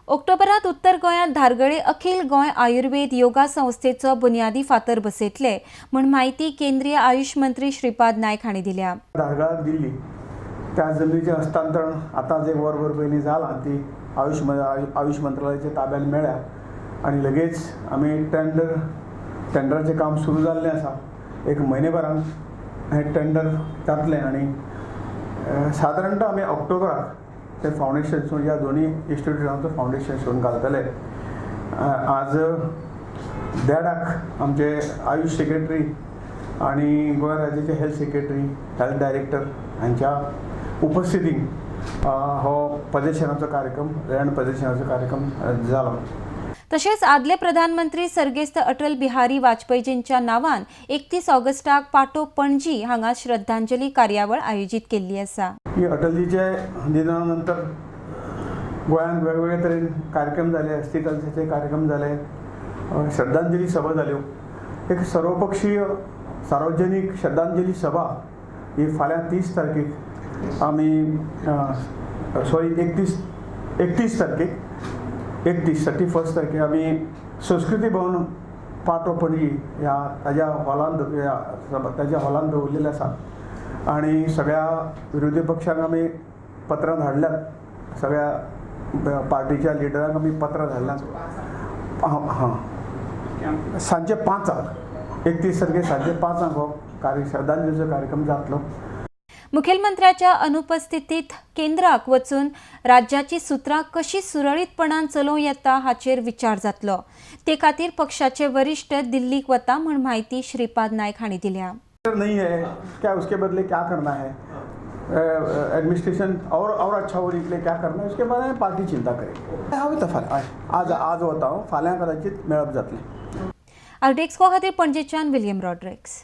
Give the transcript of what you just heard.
ऑक्टोबरात उत्तर गोंयांत धारगळे अखिल गोंय आयुर्वेद योगा संस्थेचो बुनियादी फातर बसयतले म्हूण म्हायती केंद्रीय आयुष मंत्री श्रीपाद नायक हांणी दिल्या। धारगळाक दिल्ली त्या जमनीचें हस्तांतरण आतांच एक वरभर पयलीं जालां, ती आयुष मंत्रालयाच्या ताब्यात मेळ्ळ्या आनी लगेच आमी टेंडराचें काम सुरू जाल्लें आसा। एक म्हयनेभरान हें टेंडर जातलें आनी सादारणतः आमी ऑक्टोबराक ते फावंडेशन सोडून ह्या दोनूय इन्स्टिट्यूटांचो फावंडेशन सोडून घालतले। आज 1:30 आमचे आयुष सेक्रेटरी आनी गोंय राज्याचे हेल्थ सेक्रेटरी, हेल्थ डायरेक्टर हांच्या उपस्थितीन हो पदेशनाचो कार्यक्रम, लँड पदेशनाचो कार्यक्रम जालो। तशेंच आदले प्रधानमंत्री सर्गेस्त अटल बिहारी वाजपेयीजींच्या नावान 31 ऑगस्टाक पाटो पणजी हांगा श्रद्धांजली कार्यावळ आयोजीत केल्ली आसा। ही अटलजीचे निधनानंतर गोंयांत वेगवेगळे तरेन कार्यक्रम जाले, अस्थिकलशाचे कार्यक्रम जाले, श्रद्धांजली सभा जाल्यो। एक सर्वपक्षीय सार्वजनीक श्रद्धांजली सभा ही फाल्यां 30 तारखेक आमी सॉरी 31 तारखेक 31 तारखेक आमी संस्कृती भवन पाटो पणजी ह्या ताज्या हॉलांत ताज्या हॉलांत दवरलेलें आसा आनी सगळ्या विरोधी पक्षांक आमी पत्रां धाडल्यात, सगळ्या पार्टीच्या लिडरांक आमी पत्रां धाडल्यात। हां, सांजे 5 31 तारखेक सांजे 5 हो श्रद्धांजलीचो कार्यक्रम जातलो। मुखेलमंत्र्याच्या अनुपस्थितीत केंद्राक वचून राज्याची सूत्रां कशी सुरळीतपणान चलोवं येता हाचेर विचार जातलो। ते खातीर पक्षाचे वरिष्ठ दिल्लीक वता म्हूण म्हायती श्रीपाद नायक हांणी दिल्या। नहीं है क्या उसके बदले क्या करना है, एडमिनिस्ट्रेशन और अच्छा होने के लिए क्या करना है उसके बारे में पार्टी चिंता करेगी। हांव वता फाल्यां, आज आज वता हांव, फाल्यां कदाचित मेळप जातलें। आरडीएक्स खातीर पणजेच्यान विलियम रॉड्रिक्स।